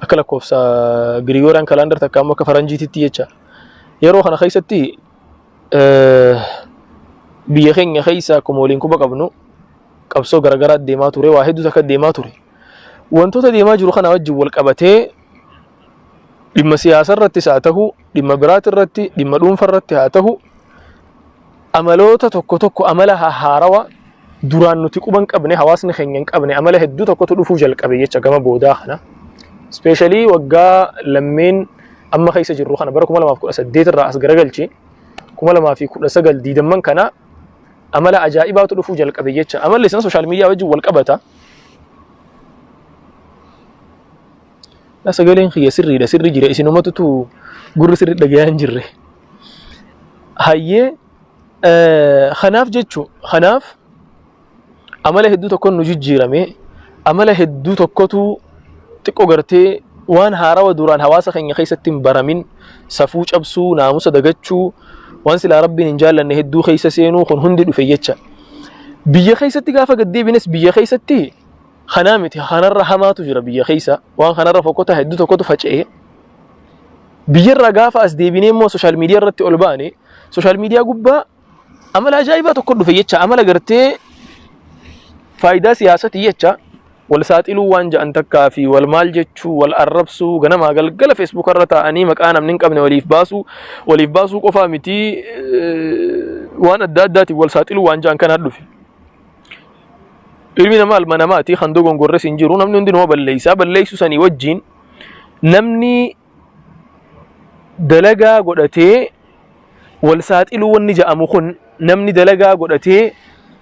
Akka lakkoofsa Girigooriyaan kalaandar takka ammoo akka faranjiititti jecha. Yeroo kana keessatti biyya keenya keessa akkuma waliin quba qabnu qabsoo garaagaraa deemaa ture, waa hedduutu akka deemaa ture. Wantoota deemaa jiru kana wajjin wal qabatee dhimma siyaasa irrattis haa ta'u, dhimma biraati irratti, dhimma dhuunfa irratti haa ta'u, amaloota tokko tokko amala haarawa duraan nuti quba hin qabne, hawaasni keenya hin qabne, amala hedduu tokkotu dhufuu jalqabe jecha gama boodaa kana. Ispeeshalii waggaa lammeen amma keessa jirru kana bara 2018 irraa as garagalchi 2019 diidamman kana amala ajaa'ibaatu dhufuu jalqabe jecha. Amalli sana sooshaal miidiyaa wajjin wal qabata. Sagaleen kiyya sirriidha, sirri jira, isinumatutu gurri sirri dhagayaa hin jirre. Hayyee, kanaaf jechu, kanaaf amala hedduu tokkoon nu jijjiirame, amala hedduu tokkotu xiqqoo gartee waan haarawa duraan hawaasa keenya keessatti hin baramin, safuu cabsuu, naamusa dagachuu, waan silaa Rabbiin hin jaallanne hedduu keessa seenuu kun hundi dhufe jecha. Biyya keessatti gaafa gad deebines, biyya keessatti kanaa miti, kanarra hamaatu jira biyya keessa, waan kanarra fokkotaa hedduu tokkotu faca'e. Biyyarraa gaafa as deebinee immoo sooshaal miidiyaa irratti ol baane, sooshaal miidiyaa gubbaa amala ajaa'ibaa tokko dhufe jecha, amala gartee faayidaa siyaasatii jecha wal saaxiluu waan ja'an takkaa fi wal maal jechuu, wal arrabsuu, ganamaa galgala feesbuuka irra taa'anii maqaa namni hin qabne waliif baasuu, waliif baasuu qofaa miti, waan adda addaatiin wal saaxiluu waan ja'an kanaa dhufe. Ilmi namaa ilma namaati, kan dogongorres hin jiru, namni hundi nama balleessaa, balleessuu sanii wajjin namni dalagaa godhatee wal saaxiluu wanni ja'amu kun, namni dalagaa godhatee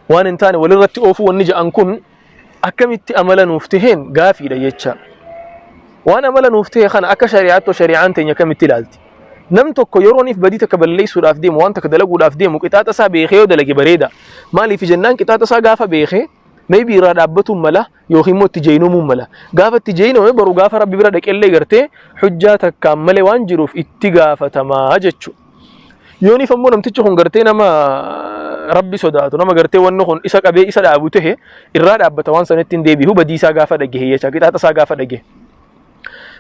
waan hin taane walirratti oofuu wanni ja'an kun akkamitti amala nuuf taheen gaafiidha jecha. Waan amala nuuf tahe kana akka shari'aatti shari'aan teenya akkamitti ilaalti? Nam tokko yerooniif badii takka balleessuudhaaf deemu, waan takka dalaguudhaaf deemu, qixaaxa isaa beekee yoo dalage bareeda. Maaliif jennaan, qixaaxa isaa gaafa beekee maybe irraa dhaabbatuun mala yookiin immoo itti jeynomuun mala. Gaafa itti jeynome boru gaafa Rabbi bira dhaqellee gartee hujjaa takkaan malee waan jiruuf itti gaafatamaa jechuudha. Yooniif ammoo namtichi kun gartee nama Rabbi sodaatu, nama gartee wanni kun isa qabee isa dhaabu tahe, irraa dhaabbata, waan sanatti hin deebi'u badii isaa gaafa dhagahe jecha, qixaaxa isaa gaafa dhagahe.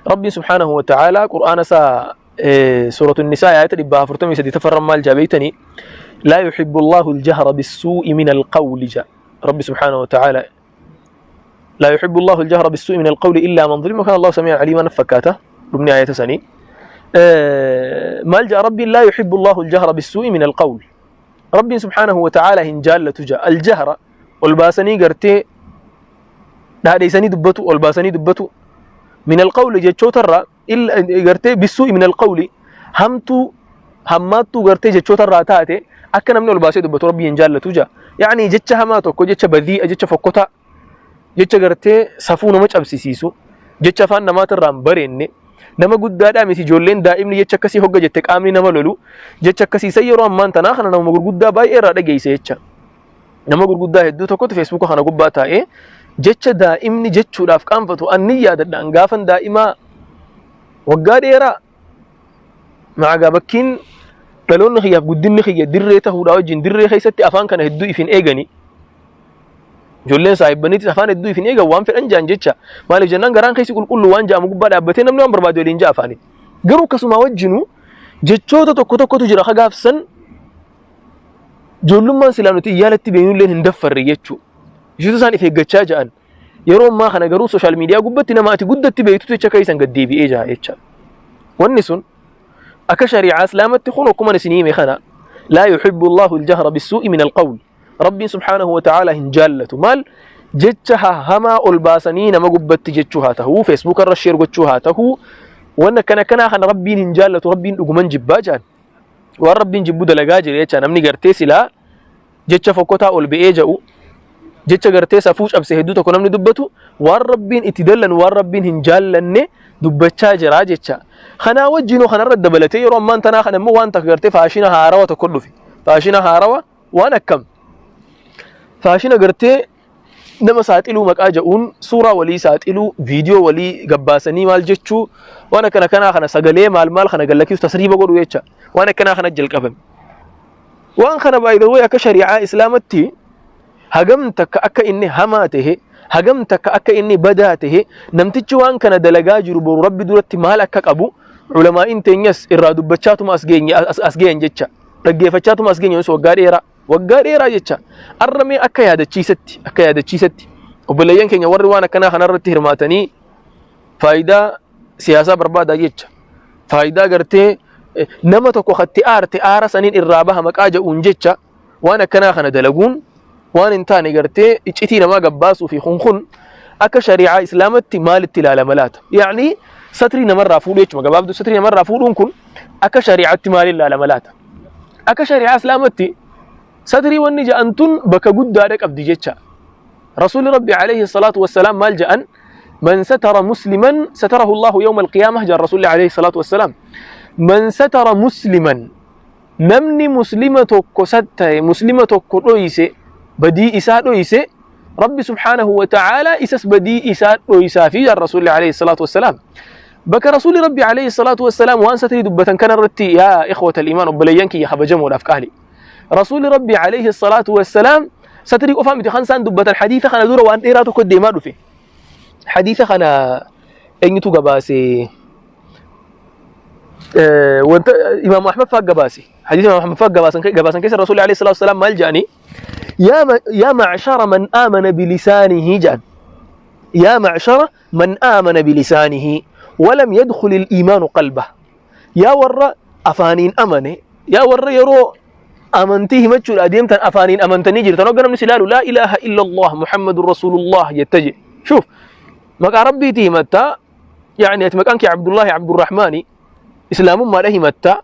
Rabbiin subhaanahu wa ta'ala Qur'aana isaa suuratu Nisaa aayata 143 tafarran maal jaa beeytanii? Laa yuhibbu Allahu al-jahra bis-suu'i min al-qawli jaa. Rabbi subhaanahu wa ta'ala لا يحب الله الجهر بالسوء من القول إلا من ظلم وكان الله سميعا عليما فكاته ضمن آية سني مال جاء ربي لا يحب الله الجهر بالسوء من القول. ربي سبحانه وتعالى هنجال تجا الجهر والباسني قرتي dhaadheessanii dubbatu, ol baasanii dubbatu, min alqawli jechootarraa, illa gartee bissuu'i min alqawli, hamtuu hammaattuu gartee jechootarraa taate akka namni ol baasee dubbatu Rabbi hin jaallatu jaa. Yaani jecha hamaa tokko, jecha badii'a, jecha fokkotaa, jecha gartee safuu nama cabsisiisu, jecha afaan namaatirraa hin bareenne, nama guddaadhaa miti ijoolleen daa'imni jecha akkasii hogga jette qaamni nama lolu, jecha akkasii san yeroo ammaan tanaa kana nama gurguddaa baay'ee irraa dhageesse jecha. Nama gurguddaa hedduu tokkotu feesbuuka kana gubbaa taa'ee jecha daa'imni jechuudhaaf qaanfatu. An ni yaadadha, gaafan daa'imaa waggaa dheeraa maagaa bakkiin dhaloonni kiyyaaf guddinni kiyya dirree ta'uudhaa wajjin, dirree keessatti afaan kana hedduu ifin eegani. Ijoolleen saahibbaniitis afaan hedduu ifin eegan, waan fedhan jaan jecha. Maaliif jennaan, garaan keessi qulqulluu waan ja'amu gubbaa dhaabbatee namni waan barbaade waliin ja'a afaaniin. Garuu akkasuma wajjinuu jechoota tokko tokkotu jira ka gaafsan ijoollummaan silaa nuti iyyaalatti beeknullee hin daffarre jechuudha. Jechoota isaan if eeggachaa ja'an. Yeroo ammaa kana garuu sooshaal miidiyaa gubbatti nama ati guddatti beektutu jecha keessan gad deebi'ee jira jecha. Wanni sun akka shari'aa Islaamatti kun akkuma isin hime kana, laa yuhibbu Allahu al-jahra bis-suu'i min al-qawl. Rabbiin subhaanahu wa ta'ala hin jaallatu. Maal jecha hamaa ol baasanii nama gubbatti jechuu haa ta'uu, feesbuuka irra sheer gochuu haa ta'uu, waan akkana akkanaa kana Rabbiin hin jaallatu, Rabbiin dhuguman jibbaa jaan. Waan Rabbiin jibbu dalagaa jira jecha. Namni gartee silaa jecha fokkotaa ol ba'ee ja'u, jecha gartee safuu cabse hedduu tokko namni dubbatu, waan Rabbiin itti dallanu, waan Rabbiin hin jaallanne dubbachaa jira jecha. Kanaa wajjinuu kanarra dabalatee yeroo ammaan tanaa kana immoo waan takka gartee faashina haarawa tokko dhufe. Faashina haarawa waan akkam? Faashina gartee nama saaxiluu maqaa ja'uun suuraa walii saaxiluu, viidiyoo walii gabbaasanii maal jechuu, waan akkana kanaa kana, sagalee maal maal kana gallakkisu, tasriiba godhu jecha, waan akkanaa kana jalqabame. Waan kana by the way akka shari'aa Islaamatti hagam takka akka inni hamaa tahe, Hagam takka akka inni badaa tahe, namtichi waan kana dalagaa jiru boru Rabbi duratti maal akka qabu ulamaa'iin teenyas irraa dubbachaatuma as geenye as gayan jecha. Dhaggeeffachaatuma as geenye waggaa dheeraa. Waggaa dheeraa jecha. Arra mee akka yaadachiisatti akka yaadachiisatti obboleeyyan keenya warri waan akkanaa kanarratti hirmaatanii faayidaa siyaasaa barbaadaa jecha. Faayidaa gartee nama tokko katti aarte aara saniin irraa baha maqaa jedhuun jecha waan akkanaa kana dalaguun waan hin taane gartee iccitii namaa gabbaasuu fi kun kun akka shari'aa islaamatti maalitti ilaalama laata? Yaani satrii namarraa fuudhuu jechuudha. Gabaabduu satrii namarraa fuudhuun kun akka shari'aatti maaliin ilaalama laata? Akka shari'aa islaamatti satrii wanni ja'an tun bakka guddaadha qabdi jecha. Rasuulli Rabbi alayhi salaatu wassalaam maal ja'an? Man satara musliman satarahu Allahu yawma alqiyaamah ja'an Rasuulli alayhi salaatu wassalaam. Man satara musliman, namni muslima tokko sattare, muslima tokko dhoyse, badii isaa dhoyse, Rabbi subhaanahu wa ta'aalaa isas badii isaa dhoysaa fi ja'an Rasuulli alayhi salaatu wassalaam. Bakka Rasuulli Rabbi alayhi salaatu wassalaam waan satrii dubbatan kanarratti, yaa ikhwata al-imaan, obboleeyyan kiyya kabajamoodhaaf qaali. Rasuulli Rabbi alayhi salaatu wassalaam satrii qofaa miti kan isaan dubbatan. Hadiisa kana dura waan dheeraa tokko deemaa dhufe. Hadiisa kana eenyutu gabaase? Wanta Imaam Ahmad fa'aa gabaase. Hadiisa Imaam Ahmad fa'aa gabaasan keessa Rasuulli alayhi salaatu wassalaam maal jedhanii? Yaa ma'shara man aamana bilisaanihi jedhan. Yaa ma'shara man aamana bilisaanihi walam yadkhul al-iimaanu qalbah. Yaa warra afaaniin amane, yaa warra yeroo amantii himachuudha adeemtan afaaniin amantanii jirtan, hogga namni si ilaalu laa ilaaha illallah Muhammadun Rasuulullah jetta je. Shuuf, maqaa Rabbiitii himattaa, yaani ati maqaan kee Abdullaahi Abdurrahmaani, islaamummaadha himattaa,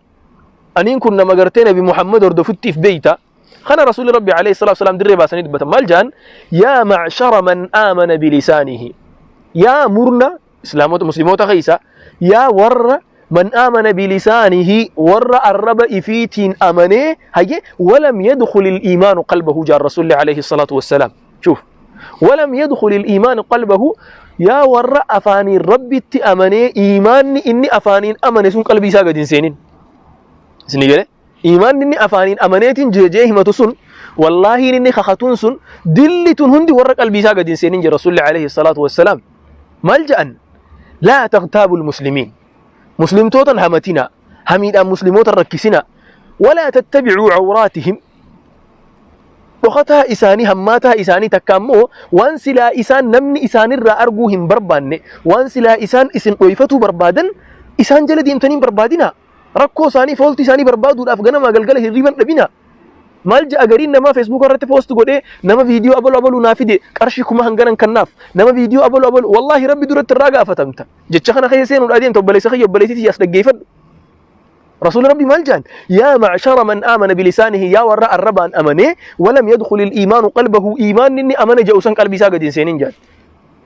aniin kun nama gartee Nabi Muhammad hordofuttiif beeyta. Kana Rasuulli Rabbi alayhi salaatu wasalaam dirree baasanii dubbatan. Maal jedhan? Yaa ma'shara man aamana bilisaanihi, yaa murna islaamota muslimoota keessa, yaa warra man aamana bilisaanihi, warra arraba ifiitiin amanee, hayye, walam yadkhul iimaanu qalbahu jaan Rasuulli alayhi salaatu wassalaam. Shuuf, walam yadkhul iimaanu qalbahu, yaa warra afaaniin Rabbitti amanee iimaanni inni afaaniin amane sun qalbii isaa gadi hin seenin. Isin galee? Iimaanni inni afaaniin amaneetiin jeejee himatu sun, wallaahiin inni kakatuun sun, dilli tun hundi warra qalbii isaa gadi hin seenin jira. Rasuulli alayhi salaatu wassalaam maal jedhan? Laa tagtaabul muslimiin, muslimtootan hamatina, hamiidhaan muslimoota rakkisina, walaa tattabicuu cawraatihim, dhokataa isaanii, hammaataa isaanii, takka ammoo waan silaa isaan namni isaanirraa arguu hin barbaanne, waan silaa isaan isin dhoyfatuu barbaadan isaan jala deemtanii hin barbaadina. Rakkoo isaanii, fooltii isaanii barbaaduudhaaf ganamaa galgala hirriiban dhabina. Maal ja'a gariin namaa? Feesbuuka irratti poost godhee, nama viidiyoo abalu abalu naa fide qarshii 1000 hanganan kannaaf. Nama viidiyoo abalu abalu, wallaahi Rabbi duratti irraa gaafatamta. Jecha kana keessa seenuudha adeemta, obboleessa kiyya, obboleettii as dhaggeeffadhu. Rasuulli Rabbi maal jedhan? Yaa ma'shara man aamana bilisaanihi, yaa warra arrabaan amanee, walam yadkhul iimaanu qalbahu, iimaanni inni amane jedhu san qalbii isaa gadi hin seenin jedhan.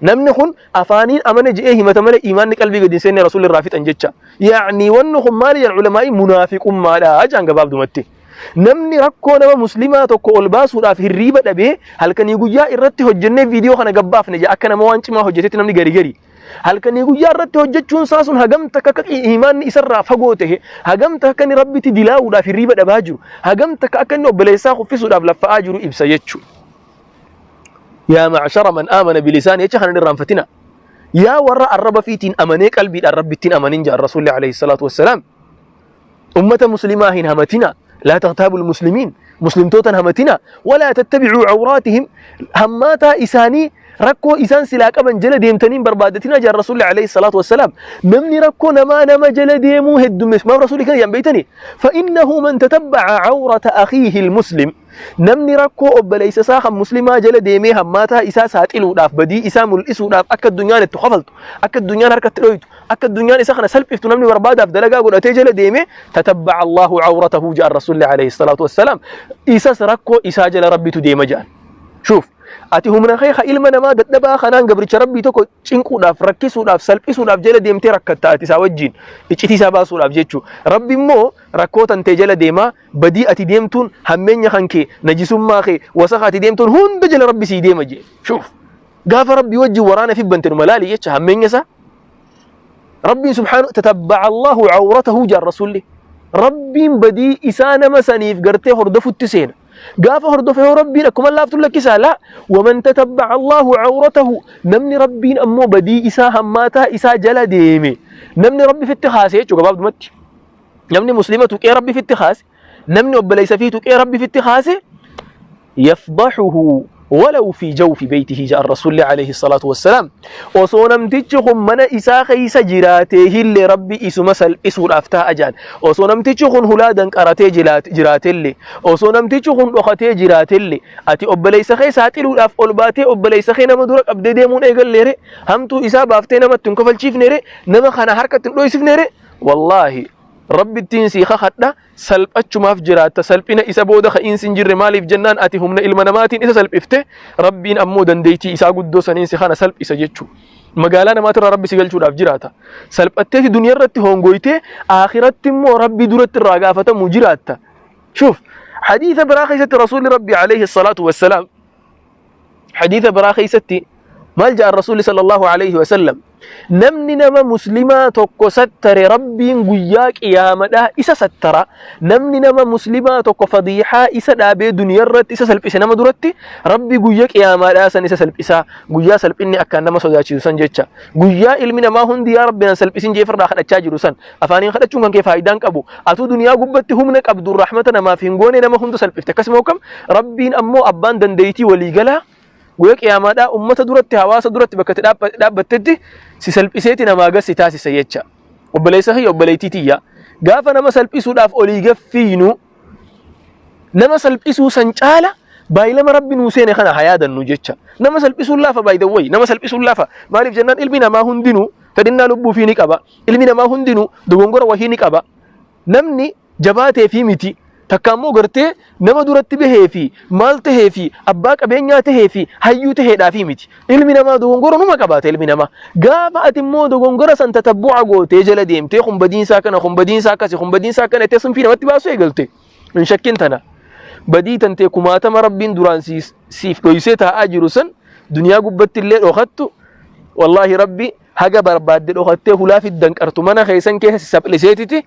Namni kun afaaniin amane je'ee himata malee iimaanni qalbii gadi hin seenne Rasuulli irraa fixan jecha. Yaa'ni wanni kun maali jedhan ulamaa'ii? Munaafiqummaadha jedhan gabaabdumatti. Namni rakkoo nama muslimaa tokko ol baasuudhaaf hirriiba dhabee halkanii guyyaa irratti hojjennee viidiyoo kana gabbaafne jedha, akka nama waan cimaa hojjetetti namni gari gari. Halkanii guyyaa irratti hojjechuun isaa sun hagam takka akka iimaanni isarraa fagoo ta'e, hagam takka akka inni Rabbitti dilaa'uudhaaf hirriiba dhabaa jiru, hagam takka akka inni obboleessaa kuffisuudhaaf laffa'aa jiru ibsa jechuudha. Yaa ma'shara man aamana bilisaani jecha kana hin irraanfatina. Yaa warra arraba fiitiin amanee qalbiidhaan Rabbittiin amanin jedhan Rasuulli alayhi salaatu wassalaam. Ummata muslimaa hin hamatina. Laa tagtaabul muslimiin. Muslimtoota hin hamatina. Walaa tattabicuu cawraatihim. Hammaataa isaanii, rakkoo isaan silaa qaban jala deemtanii hin barbaadatina jedhan Rasuulli alayhi salaatu wassalaam. Namni rakkoo namaa nama jala deemuu heddummeessu. Maaf Rasuulli kana jedhan beeytanii? Fa'innahu man tatabbaca cawrata akhiihi almuslim. Namni rakkoo obboleessa isaa kan muslimaa jala deemee hammaataa isaa saaxiluudhaaf, badii isaa mul'isuudhaaf, akka addunyaan itti kofaltu, akka addunyaan harkatti dhoytu, akka addunyaan isa kana salphiftu namni barbaadaaf dalagaa godhatee jala deemee, tatabba'a Allahu cawratahu jedhan Rasuulli alayhi salaatu wassalaam. Isas rakkoo isaa jala Rabbitu deema jedhan. Shuuf, ati humna kee ka ilma namaa dadhabaa kanaan gabricha Rabbii tokko cinquudhaaf, rakkisuudhaaf, salphisuudhaaf jala deemtee rakkatta ati isaa wajjin iccitii isaa baasuudhaaf jechuu. Rabbi immoo rakkoo tantee jala deemaa, badii ati deemtuun, hammeenya kan kee, najisummaa kee, wasaka ati deemtuun hunda jala Rabbi sii deema jee. Shuuf, gaafa Rabbi wajjin waraana fi bante numa laali jecha hammeenya isaa. Rabbiin subhaanahu tatabba'a Allahu cawratahu jaan Rasuulli. Rabbiin badii isaa nama saniif gartee hordofutti seena. Gaafa hordofe hoo Rabbiin akkuma laaftu lakkisaa laa waman tatabba'a Allahu awratahu namni Rabbiin ammoo badii isaa hammaataa isaa jala deeme namni Rabbi fitti kaase jechuudha gabaabdumatti. Namni muslima tuqee Rabbi fitti kaase namni obboleessa fi tuqee Rabbi fitti kaase yafdaxuhu walaw fi jawfi beytihi jedhan rasuulli alayhi salaatu wassalaam osoo namtichi kun mana isaa keessa jiraatee hillee rabbi isuma salphisuudhaaf taa'a jedhan osoo namtichi kun hulaa danqaratee jiraatellee osoo namtichi kun dhokatee jiraatellee ati obboleessa kee saaxiluudhaaf ol baatee obboleessa kee nama dura qabdee deemuun eegalleere hamtuu isaa baaftee namatti hin kofalchiifneere nama kana harkatti hin dhoysifneere wallaahi rabbittiin sii kakadha salphachumaaf jiraatta salphina isa booda ka'iinsi hin jirre maaliif jennaan ati humna ilma namaatiin isa salphifte rabbiin ammoo dandeettii isaa guddoo saniin si kana salphisa jechuu magaalaa namaatirraa rabbi si galchuudhaaf jiraata salphatteeti duniyaa irratti hongoytee akhiratti immoo rabbi duratti irraa gaafatamu jiraatta shuuf hadiisa biraa keessatti rasuulli rabbi alayhi salaatu wassalaam hadiisa biraa keessatti maal jedhan rasuulli sallallahu alayhi wasallam namni nama muslimaa tokko sattare rabbiin guyyaa qiyaamadhaa isa sattara namni nama muslimaa tokko fadiixaa isa dhaabee duniyarratti isa salphise nama duratti rabbi guyya qiyaamaadhaa san isa salphisaa guyyaa salphinni akkaan nama sodaachisu san jecha guyyaa ilmi namaa hundi yaa rabbi nan salphisin jee firraa kadhachaa jiru san afaaniin kadhachuun kan kee faayidaan qabu atuu duniyaa gubbatti humna qabdu rahmata namaaf hin goone nama hunda salphifte akkasuma kam rabbiin ammoo abbaan dandeeytii waliigalaa guyyaa qiyaamaadhaa ummata duratti hawaasa duratti bakka itti dhaabbattetti si salphiseeti namaa gad si taasisa jecha obboleessa kiyya obboleettii tiyya gaafa nama salphisuudhaaf olii gaffiinu nama salphisuu san caala baay'ilama rabbi nuu seene kana haa yaadannu jecha nama salphisuun laafa by the way nama salphisuun laafa maaliif jennaan ilmi namaa hundinuu fedhinnaa lubbuu fi ni qaba ilmi namaa hundinuu dogongora wahii ni qaba namni jabaatee fi miti takka ammoo gartee nama duratti bahee fi maal tahee fi abbaa qabeenyaa tahee fi hayyuu taheedhaa fi miti ilmi namaa dogongora numa qabaata ilmi namaa gaafa ati immoo dogongora san tatabbu'a gootee jala deemtee kun badiinsaa kana kun badiinsaa akkasi kun badiinsaa akkana jettee sunfii namatti baasuu eegalte hin shakkin tana badii tantee kumaatama rabbiin duraan siif dhoysee taa'aa jiru san duniyaa gubbatti illee dhokattu wallaahi rabbi haga barbaadde dhokattee hulaa fiddan qartu mana keessan keessa si saphliseetiti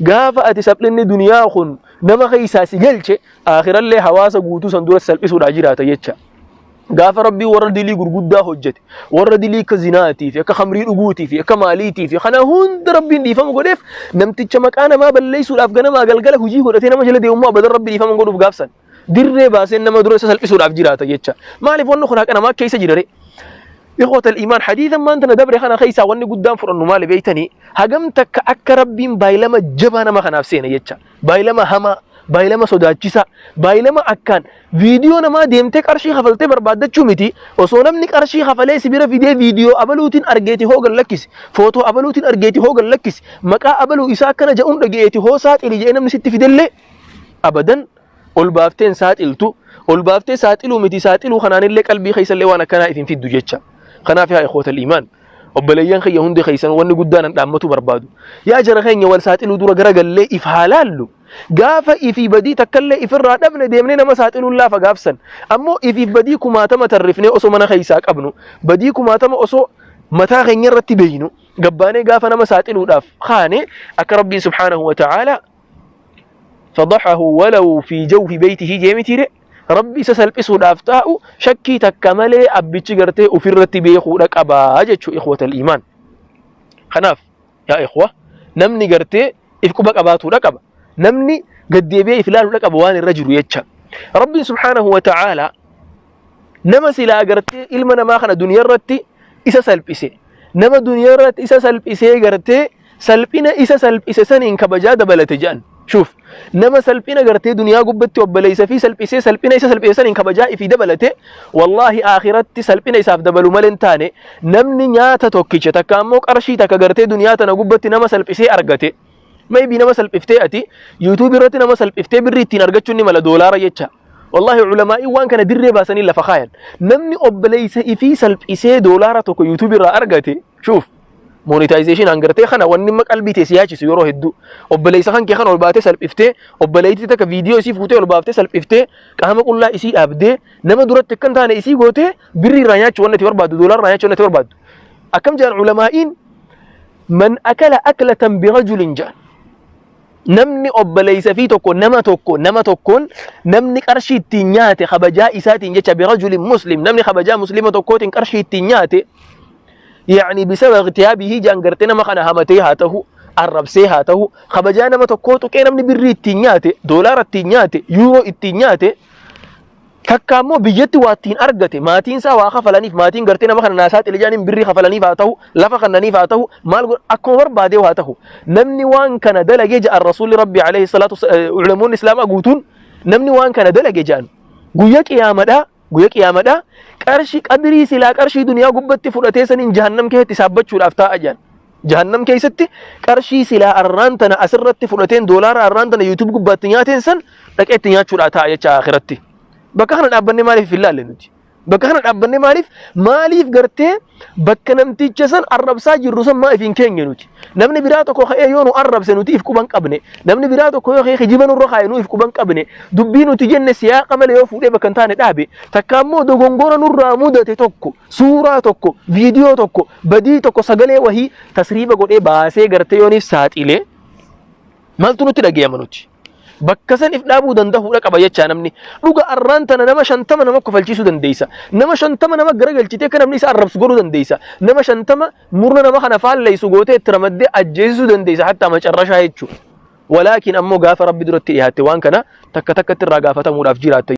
gaafa ati saphinni duniyaa kun nama keessaa si galche aakhirallee hawaasa guutuu san dura salphisuudhaa jiraata jecha. Gaafa rabbii warra dilii gurguddaa hojjete warra dilii akka zinaatii fi akka khamrii dhuguutii fi akka maaliitii fi kana hunda rabbiin dhiifama godheef namticha maqaa namaa balleessuudhaaf ganamaa galgala hojii godhatee nama jala deemummaa abadan rabbi dhiifama godhuuf gaafsan. Dirree baaseen nama dura isa salphisuudhaaf jiraata jecha. Maaliif wanni kun haqa namaa keessa jira ree? Ikhwata al-iimaan hadiisa ammaan tana dabre kana keessaa wanni guddaan fudhannu maali beektanii hagam takka akka rabbiin baay'ilama jabaa nama kanaaf seene jecha. Baay'ilama hamaa, baay'ilama sodaachisaa, baay'ilama akkaan viidiyoo namaa deemtee qarshii kafaltee barbaaddachuu miti osoo namni qarshii kafalee si bira fidee viidiyoo abaluutiin argeeti hoo gad lakkisi footoo abaluutiin argeeti hoo gad lakkisi maqaa abaluu isaa akkana ja'uun dhaga'eeti hoo saaxili jedhee namni sitti fidellee abadan ol baaftee hin saaxiltu ol baaftee saaxiluu miti saaxiluu kanaanillee qalbii keessallee waan akkanaa isin fiddu jecha kanaaf yaa ikhwatal iimaan obboleeyyan kiyya hundi keessan wanni guddaan an dhaammatu barbaadu yaa jara keenya wal saaxiluu dura gara gallee if haa laallu gaafa ifii badii takkallee ifirraa dhabne deemnee nama saaxiluun laafa gaafsan ammoo ifiif badii kumaatama tarrifnee osoo mana keessaa qabnu badii kumaatama osoo mataa keenya irratti beeynu gabbaanee gaafa nama saaxiluudhaaf kaane akka rabbiin subhaanahu wa ta'aalaa fadahahu walaw fi jawfi beytihi jee mitiire rabbi isa salphisuudhaaf taa'u shakkii takka malee abbichi gartee ofirratti beekuudha qabaa jechuu ikhwatal iimaan kanaaf yaa ikhwa namni gartee if quba qabaatuudha qaba namni gaddeebi'ee if ilaaluudha qaba waan irra jiru jecha rabbiin subhaanahu wa ta'aalaa nama silaa gartee ilma namaa kana duniyaa irratti isa salphise nama duniyaa irratti isa salphisee gartee salphina isa salphise saniin kabajaa dabalate jedhan shuuf nama salphina gartee duniyaa gubbatti obboleessa fi salphisee salphina isa salphise saniin kabajaa ifii dabalate wallaahi aakiratti salphina isaaf dabalu malee hin taane namni nyaata tokkicha takka ammoo qarshii takka gartee duniyaa tana gubbatti nama salphisee argate maybe nama salphiftee ati YouTube irratti nama salphiftee birrii ittiin argachuun ni mala doolaara jecha Wallaahi ulamaa'iin waan kana dirree baasanii lafa kaayan. Namni obboleessa ifii salphisee doolaara tokko YouTube irraa argate shuuf monetization hangartee kana wanni imma qalbii tee si yaachisu yeroo hedduu obboleessa kan kee kan ol baatee salphiftee obboleettii takka viidiyoo isii fuutee ol baaftee salphiftee qaama qullaa isii dhaabdee nama duratti akka hin taane isii gootee birrii irraa nyaachuu wanni ati barbaaddu doolaara irraa nyaachuu wanni ati barbaaddu. Akkam jedhan ulamaa'iin man akala aklatan birajulin jedhan. Namni obboleessa fi tokko nama tokko nama tokkoon namni qarshii ittiin nyaate kabajaa isaatiin jecha birajulin muslim namni kabajaa muslima tokkootiin qarshii ittiin nyaate yaani bisaba igtiyaabihi jaan gartee nama kana hamatee haa ta'u arrabsee haa ta'u kabajaa nama tokkoo tuqee namni birrii ittiin nyaate doolaara ittiin nyaate yuuroo ittiin nyaate Takka ammoo biyyatti waa ittiin argate maatiin isaa waa kafalaniif maatiin gartee nama kana naa saaxile jedhaniin birrii kafalaniif haa ta'u lafa kannaniif haa ta'u maal godha akkuma barbaadee haa ta'u namni waan kana dalage ja'an rasuulli rabbi alayhi salaatu ulamoonni islaamaa guutuun namni waan kana dalage ja'an guyya qiyaamadhaa guyya qiyaamadhaa qarshii qadrii silaa qarshii duniyaa gubbatti fudhatee saniin jahannam keessatti saabbachuudhaaf taa'a ja'an. Jahannam keessatti qarshii silaa arraan tana asirratti fudhateen doolaara arraan tana YouTube gubbaatti nyaateen san dhaqee itti nyaachuudhaa ta'a jecha akhiratti. Bakka kana dhaabbannee maaliif hin laalle nuti? Bakka kana dhaabbannee maaliif maaliif gartee bakka namticha san arrabsaa jirru san maaliif hin keenye nuti? Namni biraa tokko ka'ee yoo nu arrabse nuti if quban qabne. Namni biraa tokko yoo ka'ee kijiba nurra kaa'e nu if quban qabne. Dubbii nuti jenne siyaaqa malee yoo fuudhee bakka hin taane dhaabe. Takka ammoo dogongora nurraa mudate tokko suuraa tokko, viidiyoo tokko, badii tokko sagalee wahii tasriiba godhee baasee gartee yooniif saaxilee maaltu nutti dhagayama nuti? Bakka san if dhaabuu dandahuudha qaba jechaa namni. Dhuga arraan tana nama 50 nama kofalchiisuu dandeessa. Nama 50 nama garagalchitee akka namni isa arrabsu godhuu dandeessa. Nama 50 murna nama kana faalleessu gootee itti ramaddee ajjeesisuu dandeessa hattaa macarrashaa jechuudha. Walaakin ammoo gaafa rabbi duratti dhiyaatte waan kana takka takkatti irraa gaafatamuudhaaf jiraatta.